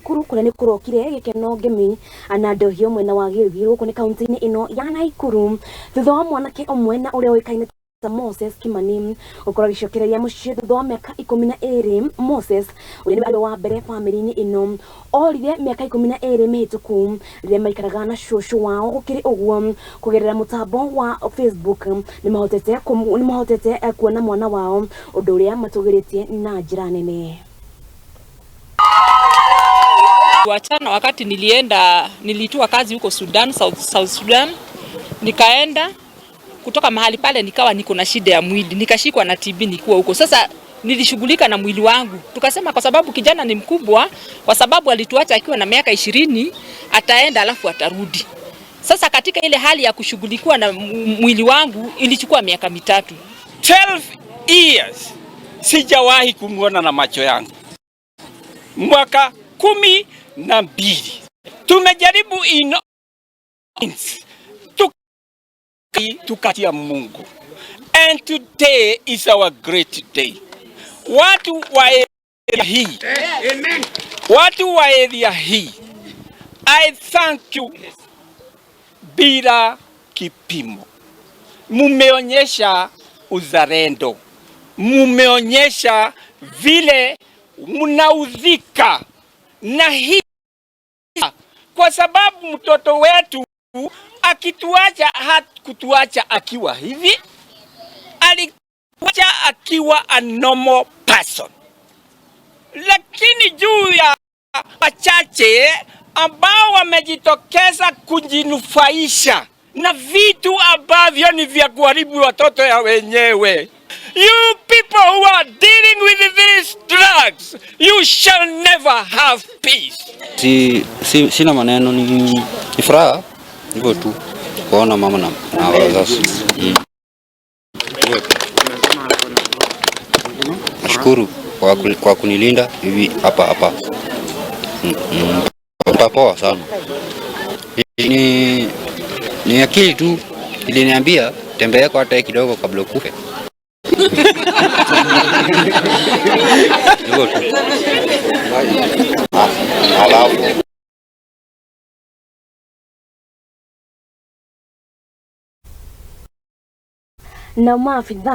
Naikuru kuria ni kurokire gikeno ngemi na ndohio mwena wa Gilgil guku ni kaunti-ini ino ya Naikuru thutha wa mwanake umwe na uria uikaine ta Moses Kimani gukorwo agicokereria muciĩ thutha wa miaka 12. Moses uria nĩ wa mbere bamĩrĩ-inĩ ĩno orire miaka 12 mĩhĩtũku rĩrĩa maikaraga na cũcũ wao. Gũkĩrĩ ũguo, kũgerera mũtambo wa Facebook nĩmahotete kuona mwana wao, ũndũ ũrĩa matũgĩrĩtie na njĩra nene. Wachana wakati nilienda, nilitua kazi huko Sudan, South Sudan, nikaenda kutoka mahali pale nikawa niko na shida ya mwili, nikashikwa na TB nikuwa huko. Sasa nilishughulika na mwili wangu, tukasema kwa sababu kijana ni mkubwa, kwa sababu alituacha akiwa na miaka 20, ataenda alafu atarudi. Sasa katika ile hali ya kushughulikiwa na mwili wangu ilichukua miaka 3. 12 years sijawahi kumwona na macho yangu. Mwaka 12 tumejaribu tukatia Mungu, and today is our great day. Watu wa area hii, watu wa area hii, I thank you bila kipimo. Mumeonyesha uzalendo, mumeonyesha vile mnaudhika na hii, kwa sababu mtoto wetu akituacha hakutuacha akiwa hivi, alituacha akiwa a normal person, lakini juu ya wachache ambao wamejitokeza kujinufaisha na vitu ambavyo ni vya kuharibu watoto ya wenyewe. You people who are dealing with these drugs, you shall never have peace. Sina maneno, ni furaha hivyo tu kuona mama na wazazi. Nashukuru kwa kunilinda hivi hapa hapa. Poa sana. Ni akili tu iliniambia tembea kwa hata kidogo kabla ukufe. Hivyo tu. Alafu Na maafitha